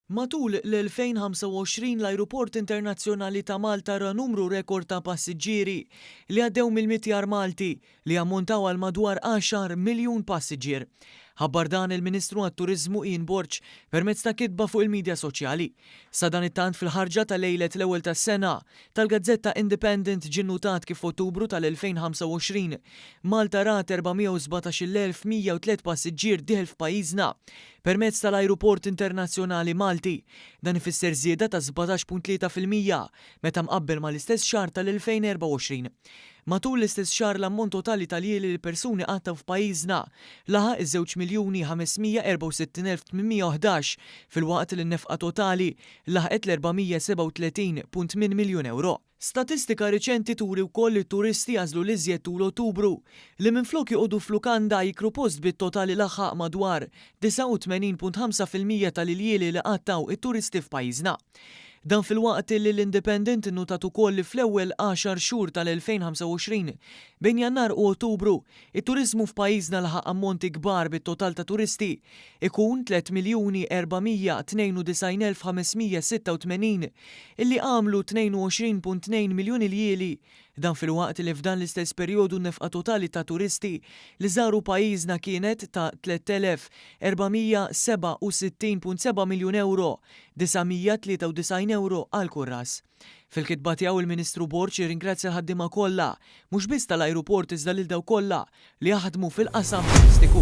Matul l-2025 l-Ajruport Internazzjonali ta' Malta ra numru rekord ta' passiġġieri li għaddew mill-mitjar Malti li jammontaw għal madwar għaxar miljun passiġġier. Ħabbar dan il-Ministru għat-Turiżmu Ian Borg permezz ta' kitba fuq il-midja soċjali. Sadanittant fil-ħarġa ta' lejlet l-ewwel tas-sena tal-gazzetta Independent ġie nnutat kif f'Ottubru tal-2025 Malta rat 417,103 passiġġier dieħel f'pajjiżna permezz tal-Ajruport Internazzjonali Malti. Dan ifisser żieda ta' 17.3% meta mqabbel mal-istess xahar tal-2024. Matul l-istess xahar l-ammont totali ta' ljieli li persuni qattgħu f'pajjiżna laħaq iż-2,564,811 filwaqt li n-nefqa totali laħqet l-437.8 miljun ewro. Statistika riċenti turi wkoll li t-turisti għażlu l-iżjed tul Ottubru li minflok joqogħdu f'lukanda jikru post bit-total ilaħħaq madwar 89.5% tal-iljieli li qattgħu t-turisti f'pajjiżna. Dan filwaqt li l-Independent innutat ukoll li fl-ewwel għaxar xhur tal-2025, bejn Jannar u Ottubru, it-turiżmu f'pajjiżna laħaq ammonti kbar bit-total ta' turisti ikun 3,492,586 illi għamlu 22.2 miljun iljieli. Dan filwaqt li f'dan l-istess perjodu n-nefqa totali ta' turisti li żaru pajjiżna kienet ta' 3,467.7 miljun ewro, 993 ewro għal kull ras. Fil-kitba tiegħu il-Ministru Borg irringrazzja l-ħaddiema kollha, mhux biss tal-ajruport iżda lil dawk kollha li jaħdmu fil-qasam turistiku.